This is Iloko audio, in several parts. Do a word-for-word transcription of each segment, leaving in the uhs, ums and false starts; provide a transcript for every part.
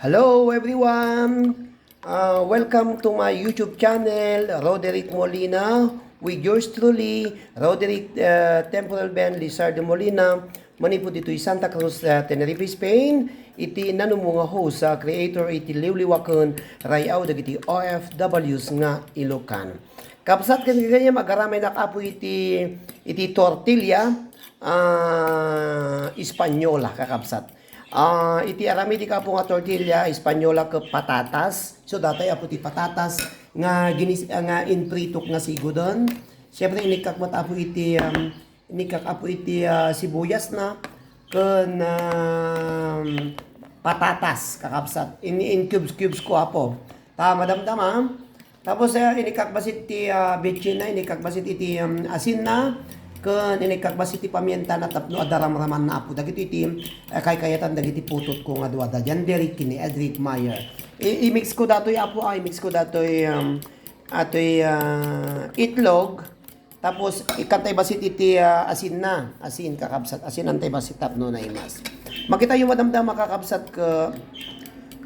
Hello everyone! Uh, welcome to my YouTube channel, Roderick Molina, with yours truly, Roderick uh, Temporal Ben Lizardo Molina, manipud ditoy Santa Cruz, uh, Tenerife, Spain, iti nanumo nga host, uh, creator iti liwliwaken, rayaw dagiti O F Ws nga Ilokan. Kabsat ken gagayyem, agaramay nak apo iti, iti tortilla, ah, Española, kakabsat. Ah, iti aramid ti kapo nga tortilla Española ket patatas. So, datay apo ti patatas nga ginis-, nga inpritok nga sigudon. Siyempre, inikkak met apo iti, um, inikkak apo iti, ah, sibuyas na ken, um, patatas, kakabsat. In, in cubes, cubes ko apo. Ta, madamdama, tapos, eh, inikkak bassit ti, ah, bitsin na, inikkak bassit iti, um, asin na, ken inikkak bassit ti pamienta na tapno adda ramraman na apo. Dagiti iti, eh, kaykayatan dagiti putotko nga dua da. Diyan diri ken ni Edric Meyer. I-, i-mix ko datoy apo, ah, i-mix ko datoy, um, atoy, ah, itlog. Tapos, ikkantay bassit iti, ah, asin na. Asin, kakabsat. Asin antay bassit tapno naimas. Makitayo, madamdama, kakabsat, ket,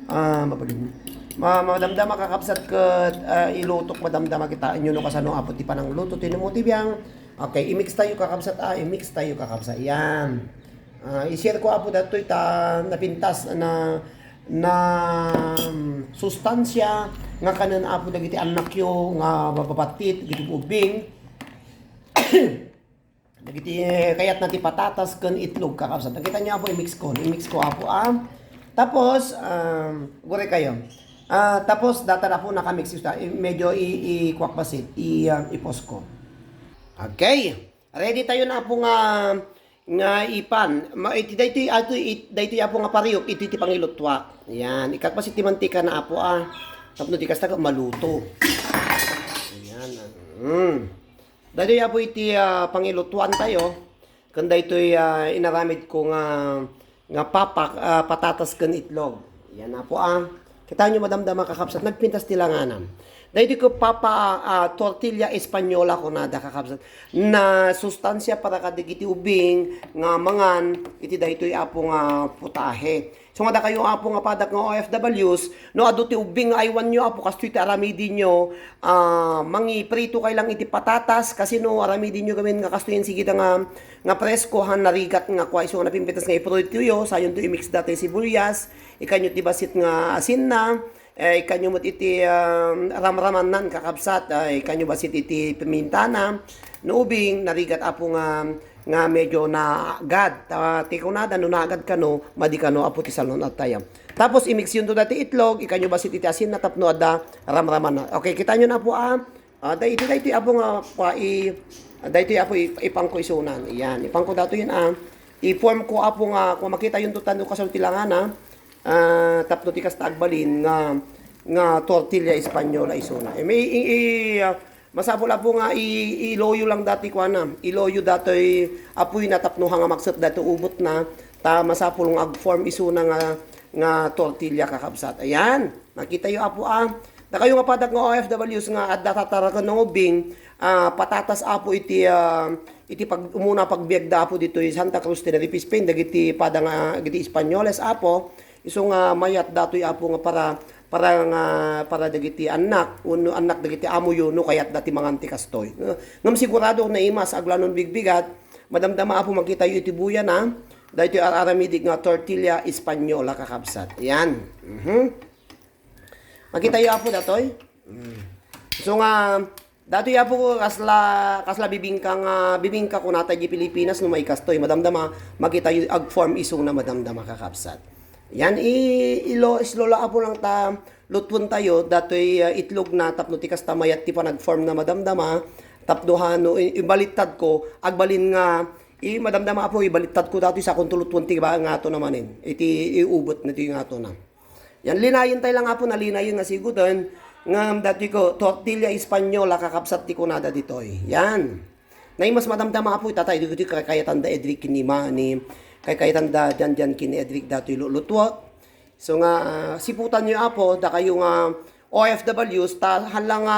ah, mabalin. Ma-, madamdama, kakabsat, ket, ah, ilutok, madamdama, kitaenyo no kasano apo ti panangluto, ti numo ti biang. Okay, i-mix tayo, kakabsat, ah, i-mix tayo, kakabsat. Yan. Ah, i-share ko apo datoy ta napintas na, na, mm, sustansya nga kanen apo dagiti annakyo nga mababattit, dagiti ubing. Dagiti, eh, kayatna ti patatas ken itlog, kakabsat. Nakita niyo apo, i-mix ko. I-mix ko apo, ah. Tapos, um, gure kayo. Ah, tapos, datan apo, nakamix ita. I-, medyo i-, i-kuak bassit. I-, ah, i-pause ko. Okay. Ready tayo na apo nga, nga ipan. Ma-, iti daytoy, ato, it-, daytoy apo nga pariok, iti ti pangilutuak. Yan. Ikkak bassit ti mantika na apo, ah. Tapno di kasta ka maluto. Yan. Mm. Daytoy apo iti, ah, pangilutuan tayo. Ken daytoy, ah, inaramid ko nga, nga papak, ah, patatas ken itlog. Yan apo, ah. Kita nyo, madamdama, kakabsat, nagpintas ti langanan. Daytoy ko papa, ah, tortilla española kunada, kakabsat. Na sustansya para kadagiti ubing nga mangan iti daytoy apo nga putahe. So nga dakayo apo nga padak nga O F Ws, no adu ti ubbing nga aywanyo apo, kastoy ti aramidinyo, ah, mangiprito kay lang iti patatas, kasi no aramidinyo gamin nga kastoy sigida nga, nga presko, han narigat nga kua isu nga napimpitas nga ipritoyo, sayonto i-mix dati sibuyas, ikanyo ti bassit nga asinna, eh, ikanyo met iti, ah, ramramannan, kakabsat, ah, ikanyo bassit iti pimintana, no ubing, narigat apo nga nga medyo naagad. Ta, ti kunada, no naagad kano, madi kano, apo ti salun-at tayo. Tapos, i-mix yun to dati itlog, ikanyo bassit iti asin na tapno adda ramraman na. Okay, kita nyo na po, ah. Ah, day-, iti daytoy apo nga, pa, i-, daytoy apo, i-, ipangko isunan. Iyan, ipangko dato yun, ah. I-form ko apo nga, kung makita yun to tano kasal ti langana, ah, tapno ti kasta agbalin nga, nga tortilla española isuna. Eh, may, i-, i-, ah, Masapul apo nga i-, iloyo lang dati kuana. Iloyo datoy apoy na tapno hanga makset datoy ubot na. Ta masapul nga ag-form isuna nga, nga tortilla, kakabsat. Ayan. Makita yo apo, ah. Dakayo nga padak nga O F Ws nga adda tataraken nga ubing, ah, patatas apo iti, ah, iti pag-, umuna pagbiag da apo ditoy Santa Cruz, Tenerife, Spain, dagiti pada nga, dagiti Espanyoles apo. Isu nga mayat datoy apo nga para, para nga, para dagiti annak, wenno annak dagiti amoyo, no kayat dati mangan ti kastoy. Ngem sigurado naimas aglanon bigbigat, madamdama apo makita yo iti buya na, daytoy ar-aramidek nga tortilla española, kakabsat. Yan. Mhm. Makita yo apo datoy? Mm. So nga, datoy apo, kasla, kasla bibingka nga, bibingka kunata di Pilipinas no maikastoy, madamdama, makita yo ag-form isuna, madamdama, kakabsat. Yan, i-, ilo, islola apo lang ta, lutwen tayo, datoy, ah, itlog na, tapno ti kasta mayat ti panag-form na, madamdama, tapno hano, i-, ibalittad ko, agbalin nga, i-, madamdama apo, ibalittad ko datoy, sakonto lutwen ti ba, nga to na manen, iti iubot na ti nga to na. Yan, linayen tayo lang apo, nalinayen nga sigudon, nga dati ko, tortilla española, kakabsat ti kunada ditoy. Yan. Naimas madamdama apo, itatay, ditoy kakayatan da Edric ken ni ma-, ni, kaykayatan da dian, dian ken ni Edric datoy lulutuak. So nga, ah, siputan yo apo, dakayo nga O F Ws, ta, hala nga,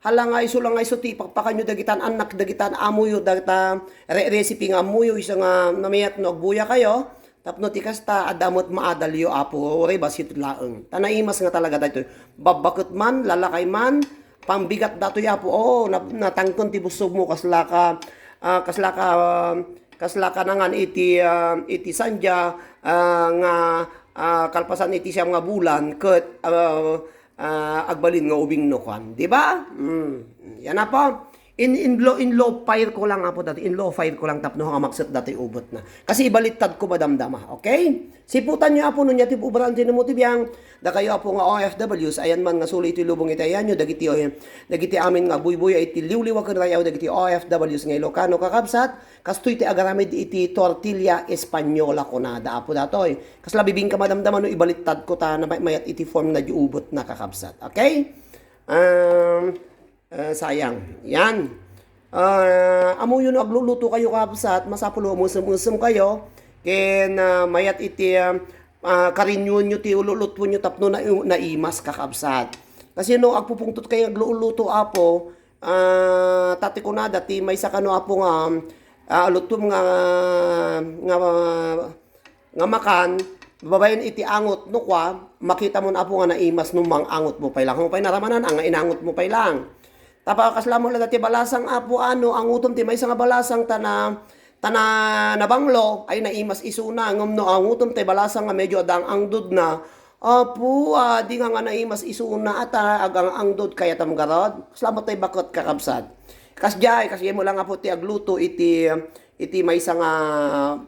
hala nga isu lang nga isu ti ipakpakan yo dagitan annak, dagitan amoyo, dagita re-, recipe nga amoyo, isu nga namayat no agbuya kayo, Tapno ti kasta, adda met maadalyo, Apo, uray bassit laeng. Ta naimas nga talaga daytoy. Babbaket man, lalakay man, pambigat datoy, Apo. Oo, na-, natangken ti bussogmo, kasla ka, ah, kasla ka, ah, kasla ka nangan iti, ah, iti sandya, ah, nga, ah, kalpasan iti siam nga bulan, ket, ah, ah, agbalin nga ubing no kuan. Di ba? Mm. Yan, Apo. In, in low, in low fire ko lang, Apo, dati. In low fire ko lang tapno nga makset dati ubot na. Kasi ibalittad ko madamdama. Okay? Siputan nyo, Apo, no nia ti ubraen ti nimo ti biang. Dakayo, Apo, nga O F Ws, ayan man nga suli iti lubong iti ayanyo, dagiti, dagiti amin nga buybuya iti liwliwa ken rayaw, dagiti O F Ws nga Ilocano, kakabsat, kastoy ti agaramid iti tortilla española, kunada, Apo, datoy. Kasla bibingka madamdama no ibalittad ko ta na may-, mayat iti form na di ubot na, kakabsat. Okay? Um, ah, sayang. Yan. Ah, ammoyo no agluluto kayo, kakabsat, masapul a umesem-esem kayo. Ken, ah, mayat iti, ah, ah, karinyoenyo ti lulutuenyo tapno na-, naimas, kakabsat. Kasi no agpupungtot kayo agluluto, Apo, ah, ta ti kunada ti maysa kano, Apo, nga, ah, lutom nga, nga, nga makan, babaen iti angot no kua, makita mon, Apo, nga naimas no mangangot mo pay lang. Pay naramanan, anga inangot mo pay lang. Tapno kasla mo la dati balasang, Apo, ano, angutom ti maysa nga balasang ta na, ta na nabanglo, ay naimas isuna, ngem no angutom ti balasang nga medyo adda ang-angdod na, Apo, adi nga nga naimas isuna, ata agang-angdod kayatam garud. Kasla met tay baket, kakabsat. Kasdiay, kasdiay mo lang, Apo, ti agluto iti, iti maysa nga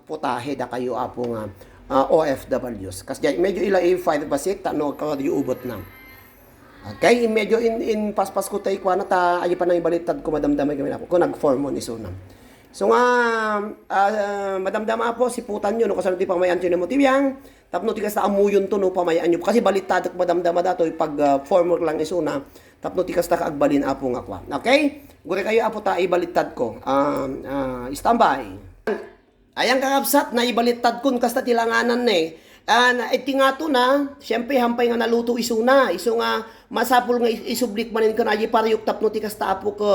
putahe dakayo, Apo, nga, ah, O F Ws. Kasdiay, medyo ila i-fire bassit, ta no, agkawad yu ubot na. Okay, medyo in, in paspas ko tay kuana ta, adi pa nang ibalittad ko, madamdama kami, Apo. Kung nag-form on isuna. So nga, ah, madamdama, Apo, siputan nyo, no, kasano ti pamayan ti nimo ti biang, tapno ti kasta ammoyon to, no, pamayan nyo. Kasi balittadek madamdama datoy pag, ah, form work lang isuna, tapno ti kasta ka agbalin, Apo, nga kua. Okay? Gure kayo, Apo, ta ibalittad ko. Ah, ah, standby. Ayan, kakabsat, naibalittad kun kasta ti langanan ne. Ah, na, iti ngato na, siyempre, hampay nga naluto isuna. Isu nga, masapul nga is-, isublik manen ken aji pariok tapno ti kasta, Apo, ke,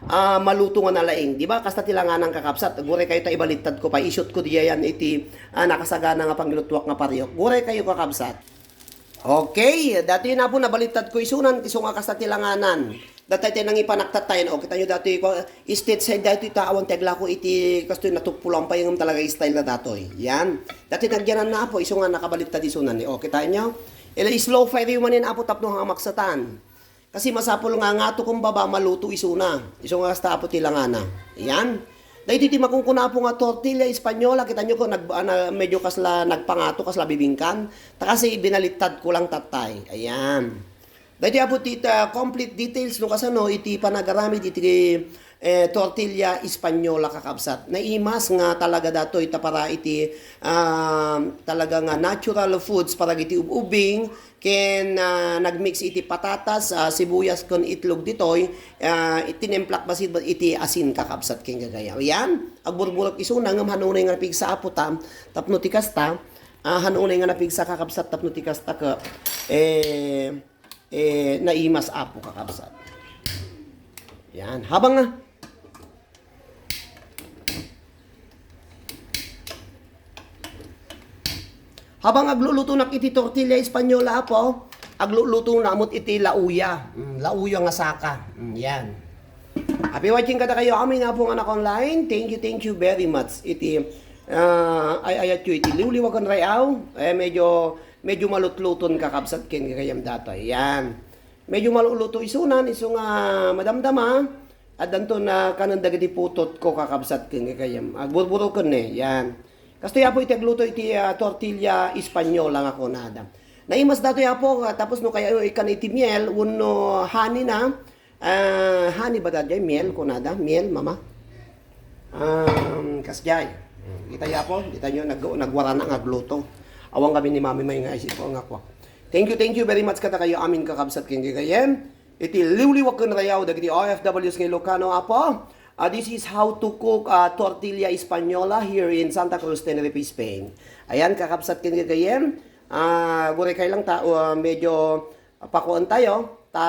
ah, maluto nga nalaing. Di ba? Kasta ti langanan, kakabsat. Gure kayo ta ibalittad ko pa. Isut ko diayan iti, ah, nakasagana nga pangilutuak nga pariok. Gure kayo, kakabsat. Okay, dati na po nabalittad ko isunan, isu nga kasta ti langanan. Datay ti nangipanak tattayen, o, kita nyo dati ko, state side dati ta awan ti aglako iti kastoy natuppulan pa yung talaga style na datoy. Yan. Dati nagyanan na, Apo, isu nga nakabalittad isunan ni. O, kita nyo? Ila slow fire yung manin, Apo, tapno nga maksatan. Kasi masapul nga ngato kumbaba maluto isuna. Isu nga kasta, Apo, ti langana. Yan. Dahil ti makunkuna, Apo, nga tortilla española, kita nyo ko, nag, ah, na, medyo kasla nagpangato, kasla bibingkan. Ta kasi binalittad ko lang tattay. Ayan. Daytoy, Apo, ti, ah, complete details no kasano iti panagaramid iti, eh, tortilla española, kakabsat. Naimas nga talaga datoy ta para iti, ah, talaga nga natural foods para iti ub-ubing ken, ah, nagmix iti patatas, ah, sibuyas ken itlog ditoy, ah, tinimplak bassit iti asin, kakabsat ken gagayam. Yan, agburburek isuna ngem hanunay nga napigsa, Apo, ta, tapno ti kasta, ah, hanunay nga napigsa, kakabsat, tapno ti kasta ke, eh, eh, naimas, Apo, kakabsat. Yan. Habang, ah, habang agluluto nak iti tortilla española, Apo, agluluto na amot iti lauya. Mm, lauya nga saka. Mm, yan. Happy watching kadakayo amin, Apo, nga naka-online. Thank you, thank you very much. Iti, ah, ay-ayat yo iti liwliwa ken rayaw. Eh, medyo, medyo malutluton, kakabsat ken gagayam datoy. Yan. Medyo maluluto isunan, isu nga madamdama, addanto na kanen dagiti putot ko, kakabsat ken gagayam. Agburburoken ne, yan. Kastoy, Apo, iti agluto iti, ah, tortilla española nga kunada. Naimas datoy, Apo, ah, tapos no kaya ikkan iti miel, wenno honey na, ah, honey ba daydiay? Miel, kunada? Miel, Mama? Um, kasdiay. Kita yo, Apo? Kita nyo, nag-, nagwarana nga agluto. Awan kami ni Mami may nga isip ko nga kwak. Thank you, thank you very much kadakayo amin, kakabsat ken gagayem. Iti liwliwa ken rayaw dagiti O F Ws nga Ilocano, Apo. Ah, this is how to cook, ah, tortilla española here in Santa Cruz, Tenerife, Spain. Ayan, kakabsat ken gagayem. Ah, gure kay lang ta, ah, medyo pakuan tayo. Ta,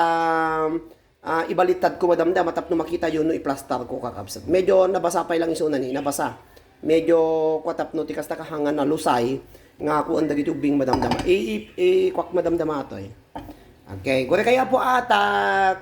ah, ibalittad ko madamdama tapno makita yo no iplastar ko, kakabsat. Medyo nabasa pay lang isuna ni, nabasa. medyo kua tapno ti kasta kahanga nalusay nga kuan dagiti ubbing madamdama. I, i, i kuak madamdama atoy. Okay, guri kayo po ata, kua.